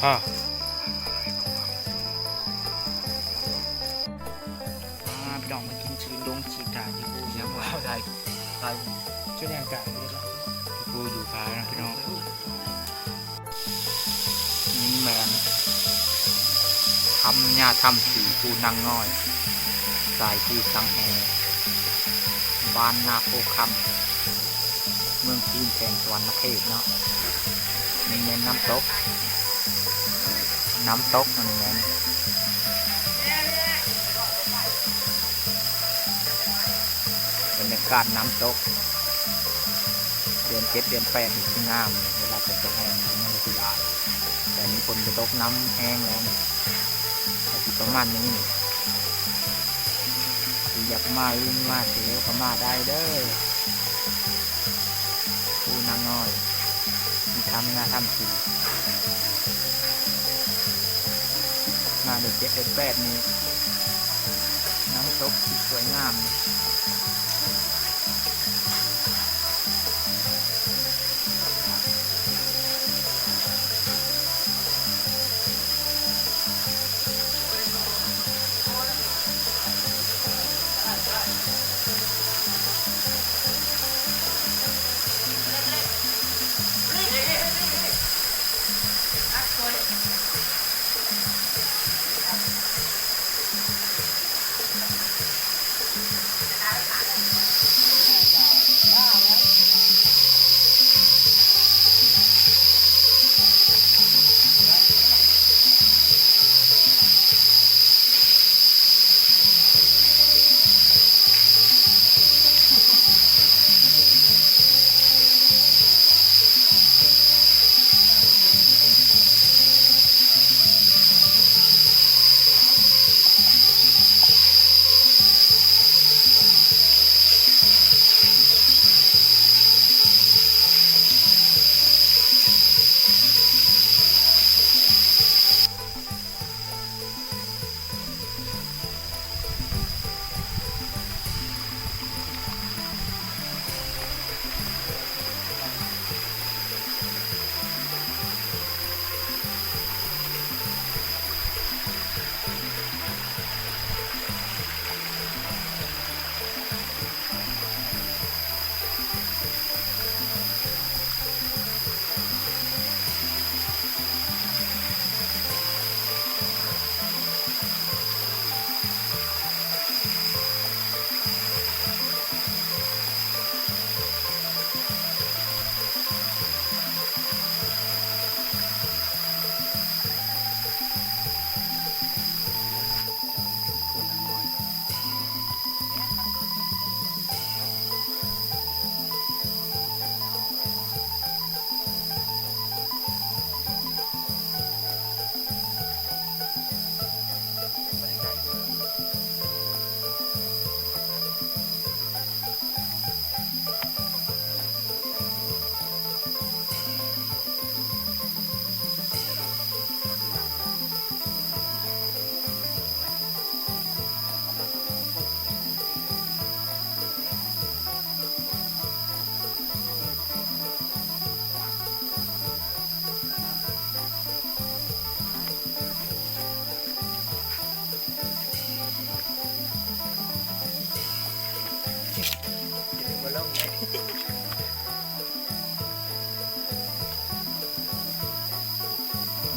ພາ ພາພີ່ນ້ອງມາກິນຊີ້ນດົງຊີ້ນດາດຢູ່ ຍັງວ່າໄດ້ ໄດ້ກິນແນວການຢູ່ເດ້ ຜູ້ຢູ່ພານະພີ່ນ້ອງ. ນີ້ແມ່ນຖ້ຳຍາຖ້ຳສີ ພູນາງງອຍ ສາຍພູສັງແຫ ບ້ານນາໂພຄຳ ເມືອງພີນ ແຂວງສະຫວັນນະເຂດເນາະ. ນີ້ແມ່ນນ້ຳຕົກ ນ້ຳຕົກ ອັນນີ້ແມ່ນ ບັນຍາກາດນ້ຳຕົກ ເດືອນເຈັດເດືອນແປດນີ້ຊິງາມ ເວລາເພິ່ນຈະແຫ້ງ ມັນຊິຫຼາຍ ແຕ່ນີ້ຝົນບໍ່ຕົກ ນ້ຳແຫ້ງແລ້ວນີ້ ກະຊິປະມານນີ້. ໃຜຢາກມາຫຼິ້ນມາທ່ຽວກະມາໄດ້ເດີ ພູນາງງອຍ ມີຖ້ຳຍາຖ້ຳສີ. ມາເດືອນເຈັດເດືອນແປດນີ້ ນ້ຳ ຕົກທີ່ສວຍງາມ.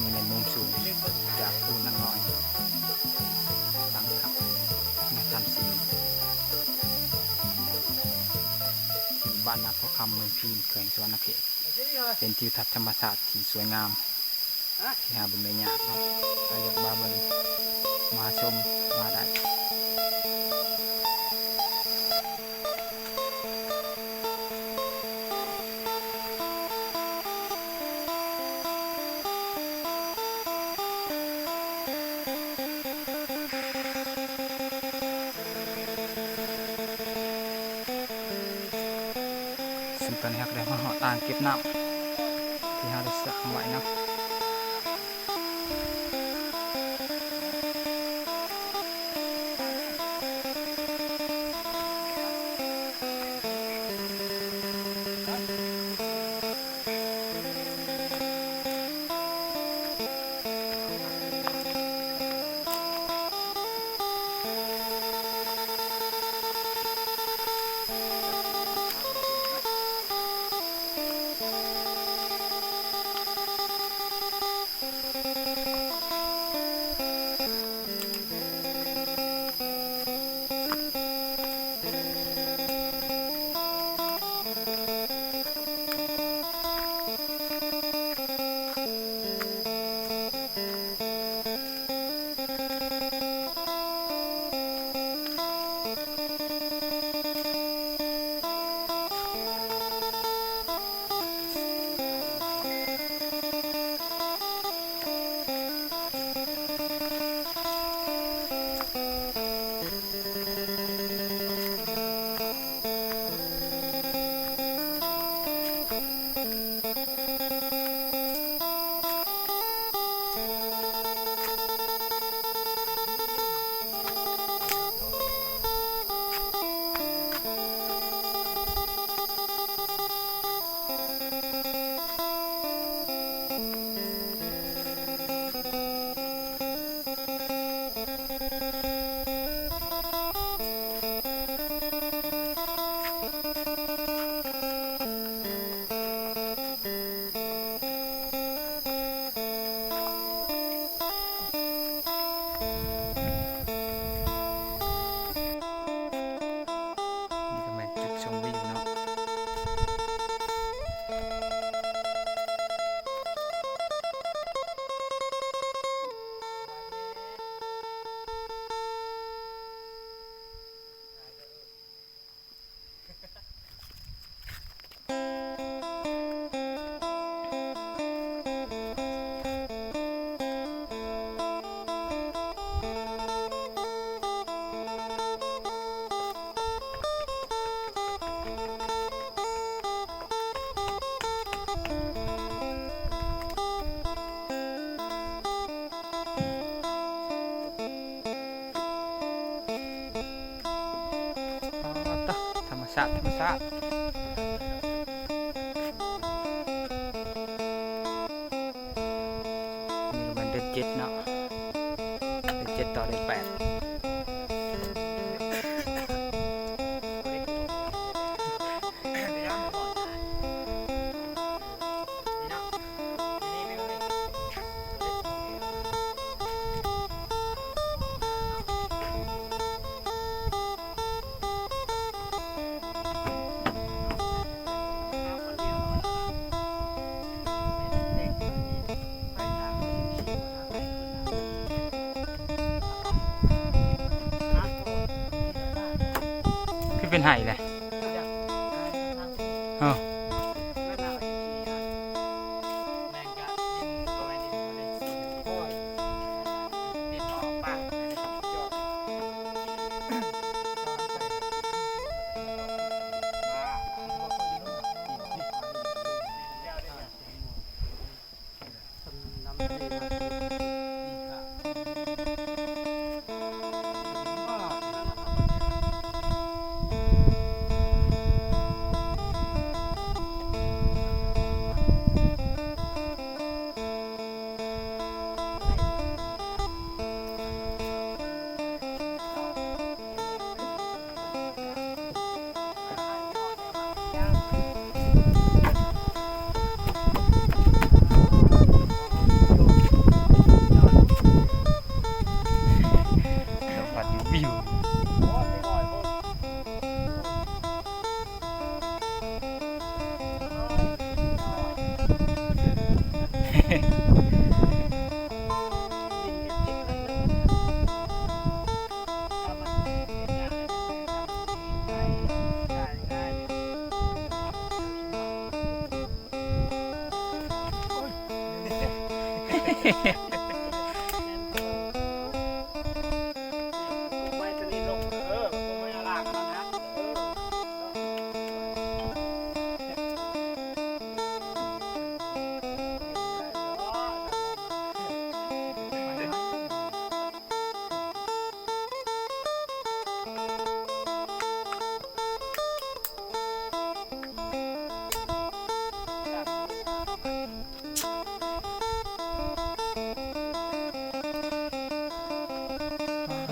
ນີ້ແມ່ນມຸມສູງຈາກພູນາງນ້ອຍ ຕັ້ງຄັບເມືອງຄຳສີ ທີ່ບ້ານນາໂພຄຳ ເມືອງພີນ ແຂວງສະຫວັນນະເຂດ. ເປັນທິວທັດທຳມະຊາດທີ່ສວຍງາມ ທີ່ຫາເບິ່ງໄດ້ຍາກເນາະ. ໃຜຢາກມາເບິ່ງ ມາຊົມ ມາໄດ້. ເຊິ່ງຕອນນີ້ເຮົາກໍໄດ້ມາຮອດອ່າງເກັບນ້ຳທີ່ເຮົາໄດ້ສ້າງໄວ້ເນາະ. ເ າດ ທຳມະຊາດ. ນີ້ກໍແມ່ນເດືອນເຈັດເນາະ ເດືອນເຈັດຕໍ່ເດືອນແປດ. ຄືເປັນໄຫ້ແຫຼະ ເອີ.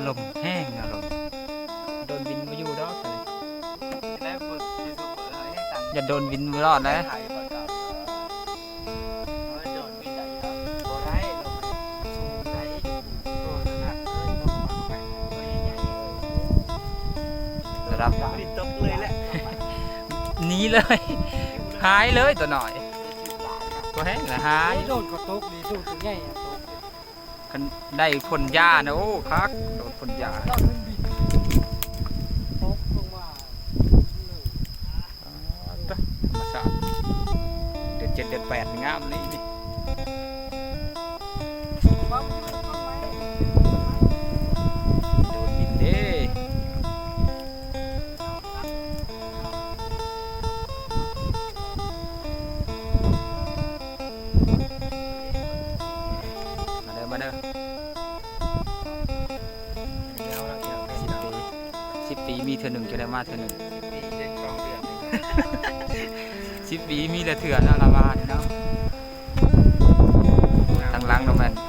ລົມແຮງເນາະ ລົມ ໂດຣນບິນບໍ່ຢູ່ດອກ ແລ້ວບໍ່ ຢູ່ສູງເບີເຮົາເຮັດຫຍັງ ຢ້ານໂດຣນບິນບໍ່ລອດແຫຼະ. ລະດັບ ໜີເລີຍ ຫາຍເລີຍຕົວນ້ອຍ ຕົວແຮງລະຫາຍ. ໂອ້ຍ ໂດຣນກໍຕົກດີ ໂດຣນຕົວໃຫຍ່ອະຕົກ. ຄັນໄດ້ພົ່ນຢານະ ໂອ້ ຄັກ ໂດຣນພົ່ນຢາ ຕະ ທຳມະຊາດ ເດືອນເຈັດເດືອນແປດນີ້ງາມນີ້ ໂດຣນບິນເດ້. ມາເດີ ມາເດີ ສິບປີ ສິບປີມີເທື່ອໜຶ່ງ ຈະໄດ້ມາເທື່ອໜຶ່ງ ສິບປີມີແຕ່ເທື່ອເນາະ ລາວວ່ານີ້ເນາະ. ທາງຫຼັງເນາະແມ່ນ ໂ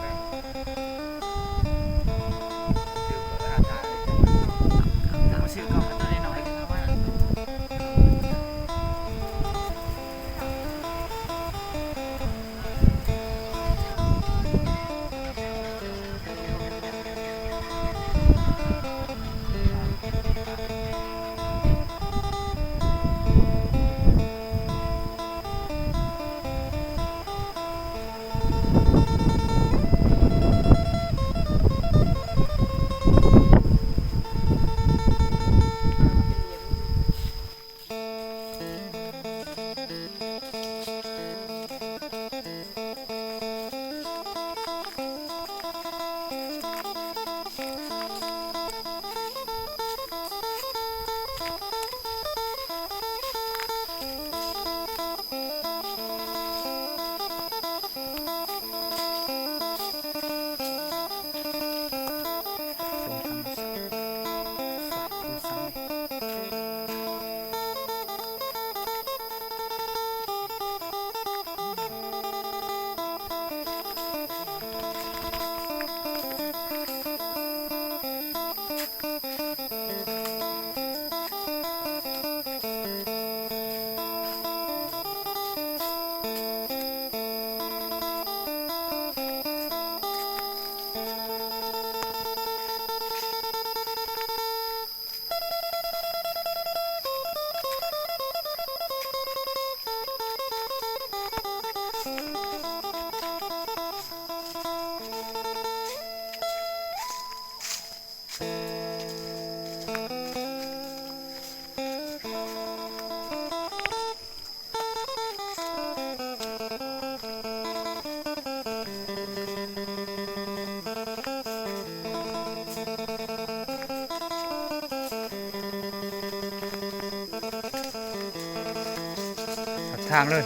ທາງເລີຍ.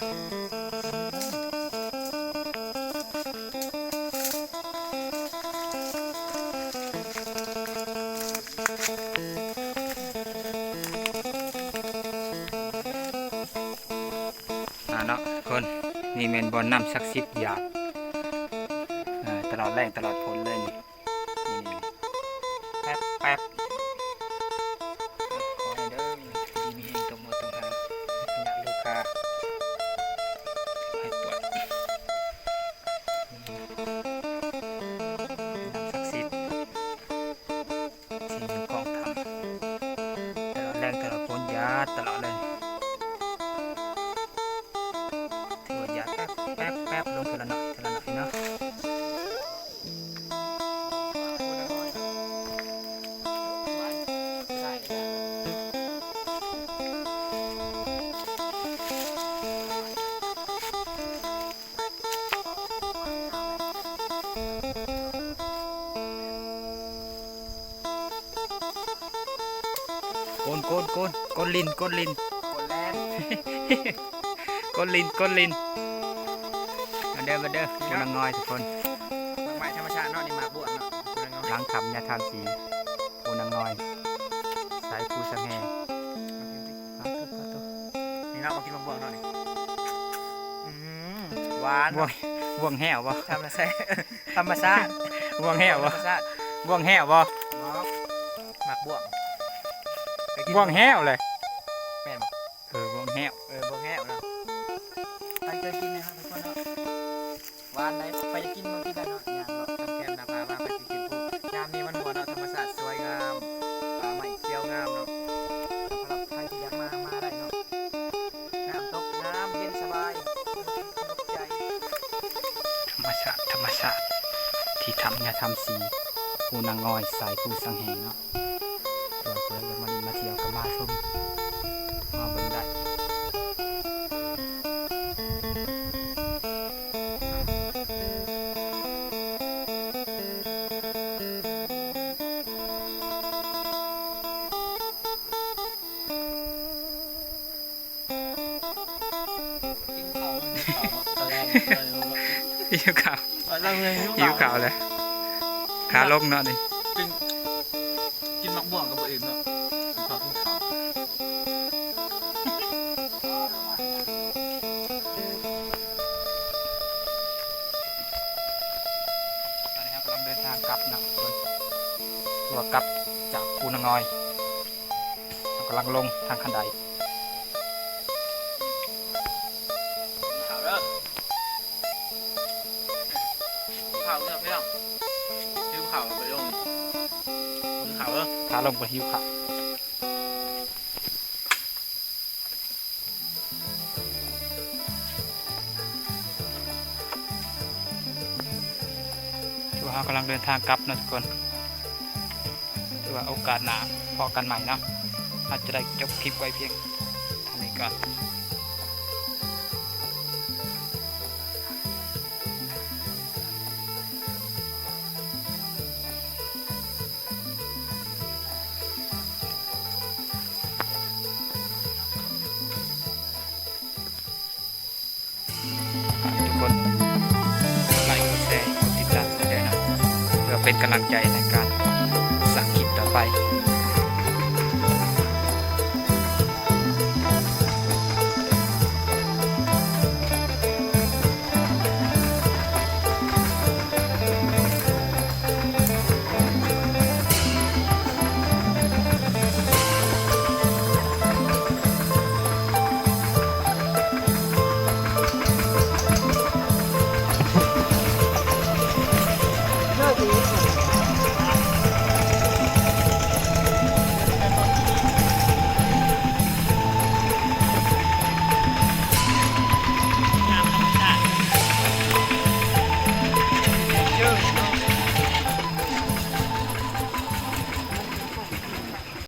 ອ່າເນາະທຸກຄົນ ນີ້ແມ່ນບ່ອນນ້ຳສັກສິດຢາດ ເອີ ຕະຫຼອດແລ້ງຕະຫຼອດຝົນເລີຍນີ້. ນີ້ ແປັບໆ ຂໍໃຫ້ເດີ ຢູ່ດີມີແຮງ ຕົກໝົດຕົກຫາຍ ຍາດລູກຄ້າ ໃຫ້ປວດ ນ້ຳສັກສິດ ທີ່ຢູ່ກ້ອງຖ້ຳ ຕະຫຼອດແລ້ງຕະຫຼອດຝົນ ຢາດຕະຫຼອດເລີຍ ຖືວ່າຢາດແປັບໆ ລົງເທື່ອລະໜ້ອຍເທື່ອລະໜ້ອຍເນາະ. ກົນ ກົນ ກົນ ກົນລິ້ນ ກົນລິ້ນ ກົນແລ່ນ ກົນລິ້ນ ກົນລິ້ນ ມາເດີ ມາເດີ ຄົນລະງ່ອຍທຸກຄົນ. ໝາກໄມ້ທຳມະຊາດເນາະ ນີ້ໝາກບວກເນາະ ຄົນລະງ່ອຍ ຫຼັງຖ້ຳຍາທາມສີ ໂພນາງອຍ ສາຍພູສັງແຫ. ມາກິນ ມາກິນ ມາກິນ ນີ້ເນາະ ມາກິນໝາກບວກເນາະນີ້ ອືມ ຫວານ ບວກ ບວກແຫ້ວບໍ່? ທຳມະຊາດ ທຳມະຊາດ ບວກແຫ້ວບໍ່? ທຳມະຊາດ ບວກແຫ້ວບໍ່? ໝາກບວກ ບວກແຫ້ວເລີຍ ແມ່ນບໍ່? ເອີ ບວກແຫ້ວ ເອີ ບວກແຫ້ວເນາະ ໃຜເຄີຍກິນແນ່ເນາະທຸກຄົນເນາະ. ຫວານໃດ ໃຜຢາກກິນມາກິນໄດ້ເນາະ ຍ່າງເລາະຕາມແຄມໜ້າຜາມາ ໃຜຊິກິນພູ ຍາມນີ້ມັນມ່ວນເນາະ ທຳມະຊາດສວຍງາມ ປ່າໄມ້ຂຽວງາມເນາະ ສຳລັບໃຜທີ່ຢາກມາ ມາໄດ້ເນາະ ນ້ຳຕົກງາມເຢັນສະບາຍ ສະຫງົບໃຈ ທຳມະຊາດ ທຳມະຊາດ ທີ່ຖ້ຳຍາທາມສີ ພູນາງອຍ ສາຍພູສັງແຫເນາະ. ເພື່ອຜູ້ໃດຢາກມາຫຼິ້ນມາທ່ຽວກໍມາຊົມ ມາເບິ່ງໄດ້. ຫິວເຂົ້າ ຫິວເຂົ້າ ຫິວເຂົ້າເລີຍ ຂາລົງເນາະນີ້ ກິນ ກິນໝາກບວກກໍບໍ່ອີ່ມເນາະ ກິນເຂົ້າ ກິນເຂົ້າ. ຕອນນີ້ເຮົາກຳລັງເດີນທາງກັບເນາະ ເພິ່ນ ເພາະວ່າກັບຈາກພູນາງອຍ ເຮົາກຳລັງລົງທາງຄັນໄດ ເຂົ້າເດີ ເຂົ້າເດີ ຫິວເຂົ້າ ໄປລົງ ເຂົ້າເດີ ຂາລົງກໍຫິວເຂົ້າ. ຖືວ່າເຮົາກຳລັງເດີນທາງກັບເນາະທຸກຄົນ ຖືວ່າໂອກາດໜ້າພໍ້ກັນໃໝ່ເນາະ ເຮົາຈະໄດ້ຈົບຄລິບໄວ້ພຽງເທົ່ານີ້ກ່ອນ. ຝາກທຸກຄົນກົດໄລ ກົດແຊ ກົດຕິດຕາມໃຫ້ເດີເນາະ ເພື່ອເປັນກຳລັງໃຈໃນການ